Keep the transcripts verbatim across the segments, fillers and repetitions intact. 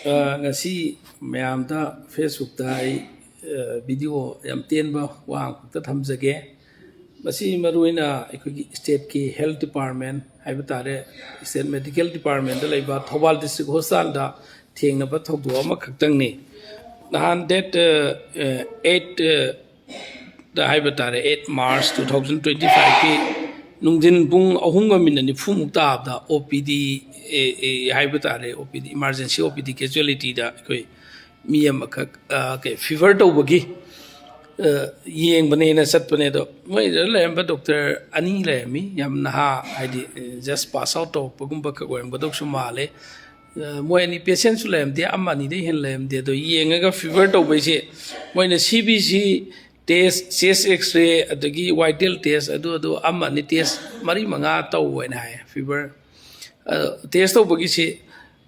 ꯑ, ꯉꯁꯤ ꯃꯌꯥꯝꯗ Facebookꯇ ꯑꯩ, ꯑ, video ꯌꯥꯝ ꯇꯦꯟꯕ ꯋꯥ ꯑꯃꯈꯛꯇ ꯊꯝꯖꯒꯦ꯫ ꯃꯁꯤ ꯃꯔꯨꯑꯣꯏꯅ ꯑꯩꯈꯣꯏꯒꯤ stateꯀꯤ health department ꯍꯥꯏꯕ ꯇꯥꯔꯦ, state medical departmentꯇ ꯂꯩꯕ ꯊꯧꯕꯥꯜ district hospitalꯗ ꯊꯦꯡꯅꯕ ꯊꯧꯗꯣꯛ ꯑꯃꯈꯛꯇꯪꯅꯤ꯫ ꯅꯍꯥꯟ date, ꯑ, ꯑ, eight, ꯑ, ꯗ ꯍꯥꯏꯕ ꯇꯥꯔꯦ, eight March two thousand twenty fiveꯀꯤ ꯅꯨꯡꯊꯤꯟ ꯄꯨꯡ ꯑꯍꯨꯝꯒ ꯃꯤꯅꯠ ꯅꯤꯐꯨꯃꯨꯛ ꯇꯥꯕꯗ OPD, ꯑꯦ, ꯑꯦ, ꯍꯥꯏꯕ ꯇꯥꯔꯦ, OPD, emergency OPD casualtyꯗ ꯑꯩꯈꯣꯏ ꯃꯤ ꯑꯃꯈꯛ, ꯑ, ꯀꯩ, fever ꯇꯧꯕꯒꯤ, ꯑ, ꯌꯦꯡꯕꯅꯦꯅ ꯆꯠꯄꯅꯦ꯫ ꯑꯗꯣ ꯃꯣꯏꯗ ꯂꯩꯔꯝꯕ doctor ꯑꯅꯤ ꯂꯩꯔꯝꯃꯤ, ꯌꯥꯝ ꯅꯍꯥ, ꯍꯥꯏꯗꯤ, ꯑ, just pass out ꯇꯧꯔꯛꯄꯒꯨꯝꯕ ꯈꯛ ꯑꯣꯏꯔꯝꯒꯗꯧꯁꯨ ꯃꯥꯜꯂꯦ꯫ ꯑ, ꯃꯣꯏ ꯑꯅꯤ patientꯁꯨ ꯂꯩꯔꯝꯗꯦ, ꯑꯃ ꯑꯅꯤꯗꯩ ꯍꯦꯟꯅ ꯂꯩꯔꯝꯗꯦ꯫ ꯑꯗꯣ ꯌꯦꯡꯉꯒ fever ꯇꯧꯕꯩꯁꯦ ꯃꯣꯏꯅ CBC test, chest X-ray, ꯑꯗꯒꯤ vital test, ꯑꯗꯨ, ꯑꯗꯨ ꯑꯃ ꯑꯅꯤ test ꯃꯔꯤ ꯃꯉꯥ ꯇꯧꯋꯦꯅ ꯍꯥꯏ, fever꯫ ꯑ, test ꯇꯧꯕꯒꯤꯁꯤ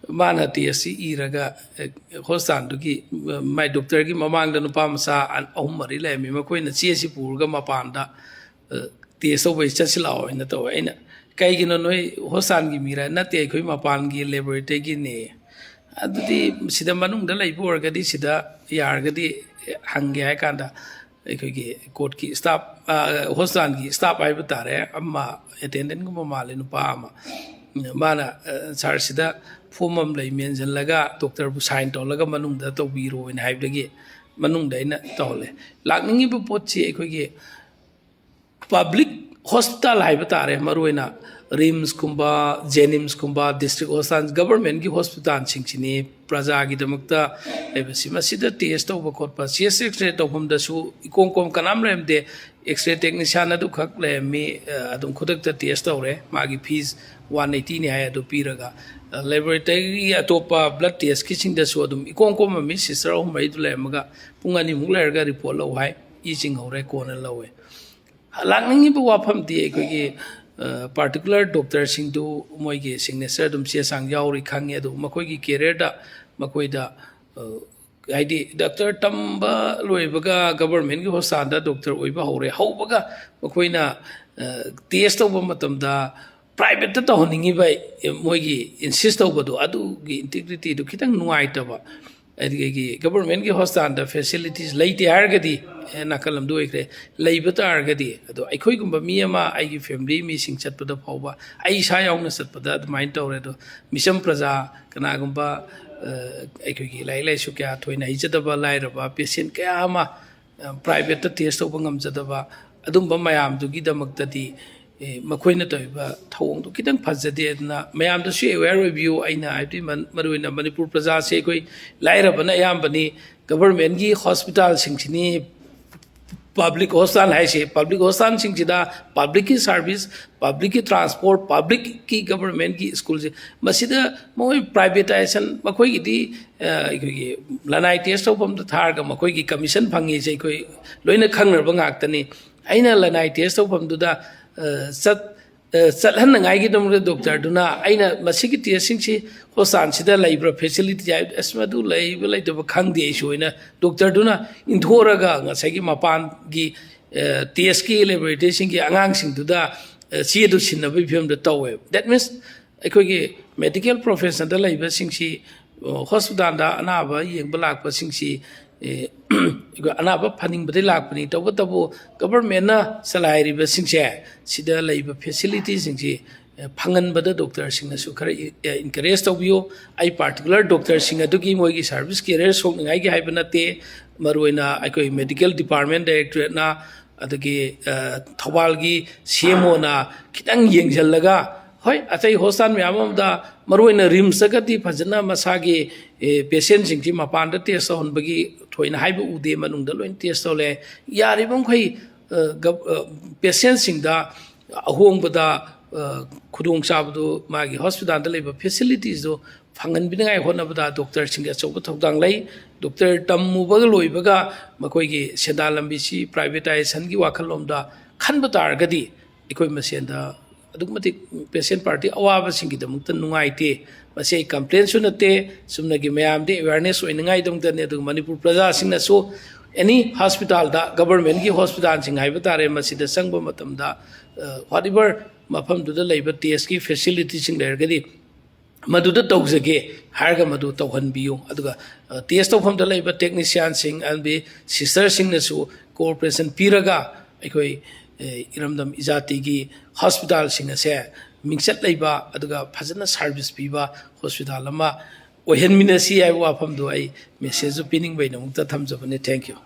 ꯃꯥꯅ testꯁꯤ ꯏꯔꯒ, ꯑ, hospitalꯗꯨꯒꯤ, ꯑ, ꯃꯥꯏ doctorꯒꯤ ꯃꯃꯥꯡꯗ ꯅꯨꯄꯥ ꯃꯆꯥ ꯑ-, ꯑꯍꯨꯝ ꯃꯔꯤ ꯂꯩꯔꯝꯃꯤ, ꯃꯈꯣꯏꯅ ꯆꯦꯁꯤ ꯄꯨꯔꯒ ꯃꯄꯥꯟꯗ, ꯑ, test ꯇꯧꯕꯩ ꯆꯠꯁꯤ ꯂꯥꯛꯑꯣ ꯍꯥꯏꯅ ꯇꯧꯋꯦ꯫ ꯑꯩꯅ, "ꯀꯩꯒꯤꯅꯣ, ꯅꯣꯏ hospitalꯒꯤ ꯃꯤꯔꯥ?" "ꯅꯠꯇꯦ, ꯑꯩꯈꯣꯏ ꯃꯄꯥꯟꯒꯤ laboratoryꯒꯤꯅꯦ"꯫ "ꯑꯗꯨꯗꯤ ꯁꯤꯗ ꯃꯅꯨꯡꯗ ꯂꯩꯕ ꯑꯣꯏꯔꯒꯗꯤ ꯁꯤꯗ ꯌꯥꯔꯒꯗꯤ ꯍꯪꯒꯦ" ꯍꯥꯏ ꯀꯥꯟꯗ, ꯑꯩꯈꯣꯏꯒꯤ courtꯀꯤ staff, ꯑ, hospitalꯒꯤ staff ꯍꯥꯏꯕ ꯇꯥꯔꯦ, ꯑꯃ attendantꯒꯨꯝꯕ ꯃꯥꯜꯂꯦ, ꯅꯨꯄꯥ ꯑꯃ, ꯃꯥꯅ, ꯑ, "Sir, ꯁꯤꯗ form ꯑꯃ ꯂꯩ, ꯃꯦꯟꯁꯤꯜꯂꯒ doctorꯕꯨ sign ꯇꯧꯍꯜꯂꯒ ꯃꯅꯨꯡꯗ ꯇꯧꯕꯤꯔꯣꯅ" ꯍꯥꯏꯕꯗꯒꯤ ꯃꯅꯨꯡꯗ ꯑꯩꯅ ꯇꯧꯍꯜꯂꯦ꯫ ꯂꯥꯛꯅꯤꯡꯉꯤꯕ ꯄꯣꯠꯁꯤ ꯑꯩꯈꯣꯏꯒꯤ public hospital ꯍꯥꯏꯕ ꯇꯥꯔꯦ, ꯃꯔꯨꯑꯣꯏꯅ RIMSꯀꯨꯝꯕ, JNIMSꯀꯨꯝꯕ, district hospital, governmentꯀꯤ hospitalꯁꯤꯡꯁꯤꯅꯤ ꯄ꯭ꯔꯖꯥꯒꯤꯗꯃꯛꯇ ꯂꯩꯕꯁꯤ꯫ ꯃꯁꯤꯗ test ꯇꯧꯕ ꯈꯣꯠꯄ, chest X-ray ꯇꯧꯐꯝꯗꯁꯨ ꯏꯀꯣꯝ ꯀꯣꯝ ꯀꯅꯥꯝ ꯂꯩꯔꯝꯗꯦ꯫ X-ray technician ꯑꯗꯨꯈꯛ ꯂꯩꯔꯝꯃꯤ, ꯑ, ꯑꯗꯨꯝ ꯈꯨꯗꯛꯇ test ꯇꯧꯔꯦ꯫ ꯃꯥꯒꯤ fees one eightyꯅꯤ ꯍꯥꯏ, ꯑꯗꯨ ꯄꯤꯔꯒ, ꯑ, laboratoryꯒꯤ ꯑꯇꯣꯞꯄ blood testꯀꯤꯁꯤꯡꯗꯁꯨ ꯑꯗꯨꯝ ꯏꯀꯣꯝ ꯀꯣꯝꯃꯝꯃꯤ꯫ Sister ꯑꯍꯨꯝ ꯃꯔꯤꯗꯨ ꯂꯩꯔꯝꯃꯒ ꯄꯨꯡ ꯑꯅꯤꯃꯨꯛ ꯂꯩꯔꯒ report ꯂꯧ ꯍꯥꯏ, ꯏ ꯆꯤꯡꯍꯧꯔꯦ, ꯀꯣꯟꯅ ꯂꯧꯋꯦ꯫ ꯂꯥꯛꯅꯤꯡꯉꯤꯕ ꯋꯥꯐꯝꯗꯤ ꯑꯩꯈꯣꯏꯒꯤ, ꯑ, particular doctorꯁꯤꯡꯗꯨ ꯃꯣꯏꯒꯤ signature ꯑꯗꯨꯝ ꯆꯦ ꯆꯥꯡ ꯌꯥꯎꯔꯤ ꯈꯪꯉꯤ, ꯑꯗꯨ ꯃꯈꯣꯏꯒꯤ careerꯗ ꯃꯈꯣꯏꯗ, ꯑ, ꯍꯥꯏꯗꯤ doctor ꯇꯝꯕ ꯂꯣꯏꯕꯒ governmentꯀꯤ hospitalꯗ doctor ꯑꯣꯏꯕ ꯍꯧꯔꯦ꯫ ꯍꯧꯕꯒ ꯃꯈꯣꯏꯅ, ꯑ, test ꯇꯧꯕ ꯃꯇꯝꯗ ꯄ꯭ꯔꯥꯏꯚꯦꯠꯇ ꯇꯧꯍꯟꯅꯤꯡꯉꯤꯕ ꯃꯣꯏꯒꯤ ꯏꯟꯁꯤꯁ ꯇꯧꯕꯗꯣ, ꯑꯗꯨꯒꯤ ꯏꯟꯇꯤꯒ꯭ꯔꯤꯇꯤꯗꯨ ꯈꯤꯇꯪ ꯅꯨꯡꯉꯥꯏꯇꯕ꯫ ꯑꯗꯒꯤ ꯒꯕꯔꯃꯦꯟꯒꯤ ꯍꯣꯁꯄꯤꯇꯥꯜꯗ ꯐꯦꯁꯤꯂꯤꯇꯤꯁ ꯂꯩꯇꯦ ꯍꯥꯏꯔꯒꯗꯤ, ꯑꯦ, ꯅꯥꯀꯜ ꯑꯃꯗ ꯑꯣꯏꯈ꯭ꯔꯦ, ꯂꯩꯕ ꯇꯥꯔꯒꯗꯤ, ꯑꯗꯣ ꯑꯩꯈꯣꯏꯒꯨꯝꯕ ꯃꯤ ꯑꯃ, ꯑꯩꯒꯤ ꯐꯦꯃꯤꯂꯤ ꯃꯤꯁꯤꯡ ꯆꯠꯄꯗ ꯐꯥꯎꯕ, ꯑꯩ ꯏꯁꯥ ꯌꯥꯎꯅ ꯆꯠꯄꯗ ꯑꯗꯨꯃꯥꯏꯅ ꯇꯧꯔꯦ꯫ ꯑꯗꯣ ꯃꯤꯆꯝ ꯄ꯭ꯔꯖꯥ ꯀꯅꯥꯒꯨꯝꯕ, ꯑ, ꯑꯩꯈꯣꯏꯒꯤ ꯂꯥꯏꯔꯤꯛ ꯂꯥꯏꯁꯨ ꯀꯌꯥ ꯊꯣꯏꯅ ꯍꯩꯖꯗꯕ, ꯂꯥꯏꯔꯕ ꯄꯦꯁꯦꯟ ꯀꯌꯥ ꯑꯃ, ꯑ, ꯄ꯭ꯔꯥꯏꯚꯦꯠꯇ ꯇꯦꯁ ꯇꯧꯕ ꯉꯝꯖꯗꯕ, ꯑꯗꯨꯝꯕ ꯃꯌꯥꯝꯗꯨꯒꯤꯗꯃꯛꯇꯗꯤ, ꯑꯦ, ꯃꯈꯣꯏꯅ ꯇꯧꯔꯤꯕ ꯊꯧꯑꯣꯡꯗꯣ ꯈꯤꯇꯪ ꯐꯖꯗꯦ꯫ ꯑꯗꯨꯅ ꯃꯌꯥꯝꯗꯁꯨ ꯑꯦꯋꯦꯌꯔ ꯑꯣꯏꯕꯤꯌꯨ꯫ ꯑꯩꯅ ꯍꯥꯏꯕꯗꯤ ꯃꯟ-, ꯃꯔꯨꯑꯣꯏꯅ ꯃꯅꯤꯄꯨꯔ ꯄ꯭ꯔꯖꯥꯁꯦ, ꯑꯩꯈꯣꯏ ꯂꯥꯏꯔꯕꯅ ꯑꯌꯥꯝꯕꯅꯤ꯫ ꯒꯕꯔꯃꯦꯟꯒꯤ ꯍꯣꯁꯄꯤꯇꯥꯜꯁꯤꯡꯁꯤꯅꯤ, ꯄꯕ꯭ꯂꯤꯛ ꯍꯣꯁꯄꯤꯇꯥꯜ ꯍꯥꯏꯁꯦ, ꯄꯕ꯭ꯂꯤꯛ ꯍꯣꯁꯄꯤꯇꯥꯜꯁꯤꯡꯁꯤꯗ ꯄꯕ꯭ꯂꯤꯛꯀꯤ ꯁꯥꯔꯚꯤꯁ, ꯄꯕ꯭ꯂꯤꯛꯀꯤ ꯇ꯭ꯔꯥꯟꯁꯄꯣꯔꯠ, ꯄꯕ꯭ꯂꯤꯛꯀꯤ ꯒꯕꯔꯃꯦꯟꯒꯤ ꯁ꯭ꯀꯨꯜꯁꯦ, ꯃꯁꯤꯗ ꯃꯈꯣꯏ ꯄ꯭ꯔꯥꯏꯚꯦꯇꯥꯏꯖꯦꯁꯟ, ꯃꯈꯣꯏꯒꯤꯗꯤ, ꯑ, ꯑꯩꯈꯣꯏꯒꯤ ꯂꯅꯥꯏ ꯇꯦꯁ ꯇꯧꯐꯝꯗ ꯊꯥꯔꯒ ꯃꯈꯣꯏꯒꯤ ꯀꯃꯤꯁꯟ ꯐꯪꯉꯤꯁꯦ ꯑꯩꯈꯣꯏ ꯂꯣꯏꯅ ꯈꯪꯅꯔꯕ ꯉꯥꯛꯇꯅꯤ꯫ ꯑꯩꯅ ꯂꯅꯥꯏ ꯇꯦꯁ ꯇꯧꯐꯝꯗꯨꯗ, ꯑ, ꯆꯠ-, ꯑ, ꯆꯠꯍꯟꯅꯉꯥꯏꯒꯤꯗꯃꯛꯇ ꯗꯣꯛꯇꯔꯗꯨꯅ, ꯑꯩꯅ ꯃꯁꯤꯒꯤ ꯇꯦꯁꯁꯤꯡꯁꯤ ꯍꯣꯁꯄꯤꯇꯥꯜꯁꯤꯗ ꯂꯩꯕ꯭ꯔꯥ, ꯐꯦꯁꯤꯂꯤꯇꯤ ꯍꯥꯏ, ꯑꯁ, ꯃꯗꯨ ꯂꯩꯕ ꯂꯩꯇꯕ ꯈꯪꯗꯦ꯫ ꯑꯩꯁꯨ ꯑꯣꯏꯅ ꯗꯣꯛꯇꯔꯗꯨꯅ ꯏꯟꯊꯣꯛꯑꯒ ꯉꯁꯥꯏꯒꯤ ꯃꯄꯥꯟꯒꯤ, ꯑ, ꯇꯦꯁꯀꯤ ꯂꯦꯕꯣꯔꯦꯇꯔꯤꯁꯤꯡꯒꯤ ꯑꯉꯥꯡꯁꯤꯡꯗꯨꯗ, ꯑ, ꯆꯦꯗꯨ ꯁꯤꯟꯅꯕꯒꯤ ꯐꯤꯕꯝꯗ ꯇꯧꯋꯦꯕ꯫ That means ꯑꯩꯈꯣꯏꯒꯤ ꯃꯦꯗꯤꯀꯦꯜ ꯄ꯭ꯔꯣꯐꯦꯁꯟꯗ ꯂꯩꯕꯁꯤꯡꯁꯤ, ꯑ, ꯍꯣꯁꯄꯤꯇꯥꯜꯗ ꯑꯅꯥꯕ ꯌꯦꯡꯕ ꯂꯥꯛꯄꯁꯤꯡꯁꯤ, ꯑꯦ, ꯑꯩꯈꯣꯏ ꯑꯅꯥꯕ ꯐꯅꯤꯡꯕꯗꯩ ꯂꯥꯛꯄꯅꯤ꯫ ꯇꯧꯕꯇꯕꯨ ꯒꯕꯔꯃꯦꯟꯅ ꯆꯂꯥꯏꯔꯤꯕꯁꯤꯡꯁꯦ, ꯁꯤꯗ ꯂꯩꯕ ꯐꯦꯁꯤꯂꯤꯇꯤꯁꯤꯡꯁꯤ, ꯑꯦ, ꯐꯪꯍꯟꯕꯗ ꯗꯣꯛꯇꯔꯁꯤꯡꯅꯁꯨ ꯈꯔ ꯏ-, ꯑꯦ, ꯏꯟꯀꯔꯦꯖ ꯇꯧꯕꯤꯌꯨ꯫ ꯑꯩ ꯄꯥꯔꯇꯤꯀꯨꯂꯔ ꯗꯣꯛꯇꯔꯁꯤꯡ ꯑꯗꯨꯒꯤ ꯃꯣꯏꯒꯤ ꯁꯥꯔꯚꯤꯁ ꯀꯦꯔꯤꯌꯔ ꯁꯣꯛꯅꯤꯡꯉꯥꯏꯒꯤ ꯍꯥꯏꯕ ꯅꯠꯇꯦ꯫ ꯃꯔꯨꯑꯣꯏꯅ ꯑꯩꯈꯣꯏ ꯃꯦꯗꯤꯀꯦꯜ ꯗꯤꯄꯥꯔꯠꯃꯦꯟ ꯗꯥꯏꯔꯦꯛꯇꯣꯔꯦꯠꯅ, ꯑꯗꯒꯤ, ꯑ, ꯊꯧꯕꯥꯜꯒꯤ ꯁꯤ ꯑꯦꯝ ꯑꯣꯅ ꯈꯤꯇꯪ ꯌꯦꯡꯁꯤꯜꯂꯒ, ꯍꯣꯏ, ꯑꯇꯩ ꯍꯣꯁꯄꯤꯇꯥꯜ ꯃꯌꯥꯝ ꯑꯃꯗ, ꯃꯔꯨꯑꯣꯏꯅ ꯔꯤꯝꯁꯇꯒꯗꯤ ꯐꯖꯅ ꯃꯁꯥꯒꯤ, ꯑꯦ, ꯄꯦꯁꯦꯟꯁꯤꯡꯁꯤ ꯃꯄꯥꯟꯗ ꯇꯦꯁ ꯇꯧꯍꯟꯕꯒꯤ ꯊꯣꯏꯅ ꯍꯥꯏꯕ ꯎꯗꯦ, ꯃꯅꯨꯡꯗ ꯂꯣꯏꯅ ꯇꯦꯁ ꯇꯧꯍꯜꯂꯦ꯫ ꯌꯥꯔꯤꯕ ꯃꯈꯩ, ꯑ, ꯒꯕ-, ꯑ, ꯄꯦꯁꯦꯟꯁꯤꯡꯗ ꯑꯍꯣꯡꯕꯗ, ꯑ, ꯈꯨꯗꯣꯡꯆꯥꯕꯗꯨ ꯃꯥꯒꯤ ꯍꯣꯁꯄꯤꯇꯥꯜꯗ ꯂꯩꯕ ꯐꯦꯁꯤꯂꯤꯇꯤꯁꯇꯨ ꯐꯪꯍꯟꯕꯤꯅꯤꯡꯉꯥꯏ ꯍꯣꯠꯅꯕꯗ ꯗꯣꯛꯇꯔꯁꯤꯡꯒꯤ ꯑꯆꯧꯕ ꯊꯧꯗꯥꯡ ꯂꯩ꯫ ꯗꯣꯛꯇꯔ ꯇꯝꯃꯨꯕꯒ ꯂꯣꯏꯕꯒ ꯃꯈꯣꯏꯒꯤ ꯁꯦꯟꯗꯥꯟ ꯂꯝꯕꯤꯁꯤ ꯄ꯭ꯔꯥꯏꯚꯦꯇꯥꯏꯖꯦꯁꯟꯒꯤ ꯋꯥꯈꯜꯂꯣꯝꯗ ꯈꯟꯕ ꯇꯥꯔꯒꯗꯤ ꯑꯩꯈꯣꯏ ꯃꯁꯦꯟꯗ ꯑꯗꯨꯛꯀꯤ ꯃꯇꯤꯛ ꯄꯦꯁꯦꯟ ꯄꯥꯔꯇꯤ ꯑꯋꯥꯕꯁꯤꯡꯒꯤꯗꯃꯛꯇ ꯅꯨꯡꯉꯥꯏꯇꯦ꯫ ꯃꯁꯤ ꯑꯩ ꯀꯝꯄ꯭ꯂꯦꯟꯁꯨ ꯅꯠꯇꯦ, ꯆꯨꯝꯅꯒꯤ ꯃꯌꯥꯝꯗꯤ ꯑꯦꯋꯦꯌꯔꯅꯦꯁ ꯑꯣꯏꯅꯉꯥꯏꯗꯃꯛꯇꯅꯤ꯫ ꯑꯗꯨꯒ ꯃꯅꯤꯄꯨꯔ ꯄ꯭ꯔꯖꯥꯁꯤꯡꯅꯁꯨ ꯑꯦꯅꯤ ꯍꯣꯁꯄꯤꯇꯥꯜꯗ, ꯒꯕꯔꯃꯦꯟꯒꯤ ꯍꯣꯁꯄꯤꯇꯥꯜꯁꯤꯡ ꯍꯥꯏꯕ ꯇꯥꯔꯦ, ꯃꯁꯤꯗ ꯆꯪꯕ ꯃꯇꯝꯗ, ꯑ, whatever ꯃꯐꯝꯗꯨꯗ ꯂꯩꯕ ꯇꯦꯁꯀꯤ ꯐꯦꯁꯤꯂꯤꯇꯤꯁꯤꯡ ꯂꯩꯔꯒꯗꯤ ꯃꯗꯨꯗ ꯇꯧꯖꯒꯦ ꯍꯥꯏꯔꯒ ꯃꯗꯨ ꯇꯧꯍꯟꯕꯤꯌꯨ꯫ ꯑꯗꯨꯒ ꯇꯦꯁ ꯇꯧꯐꯝꯗ ꯂꯩꯕ ꯇꯦꯛꯅꯤꯁꯤꯌꯥꯟꯁꯤꯡ ꯑꯃꯗꯤ ꯁꯤꯁꯇꯔꯁꯤꯡꯅꯁꯨ ꯀꯣꯑꯣꯄꯔꯦꯁꯟ ꯄꯤꯔꯒ ꯑꯩꯈꯣꯏ ꯏꯔꯝꯗꯝ ꯏꯖꯥꯇꯤꯒꯤ ꯍꯣꯁꯄꯤꯇꯥꯜꯁꯤꯡ ꯑꯁꯦ ꯃꯤꯡꯆꯠ ꯂꯩꯕ ꯑꯗꯨꯒ ꯐꯖꯅ ꯁꯥꯔꯚꯤꯁ ꯄꯤꯕ ꯍꯣꯁꯄꯤꯇꯥꯜ ꯑꯃ ꯑꯣꯏꯍꯟꯃꯤꯟꯅꯁꯤ ꯍꯥꯏꯕ ꯋꯥꯐꯝꯗꯨ ꯑꯩ ꯃꯦꯁꯦꯖꯇꯨ ꯄꯤꯅꯤꯡꯕꯩꯗꯃꯛꯇ ꯊꯝꯖꯕꯅꯤ꯫ Thank you꯫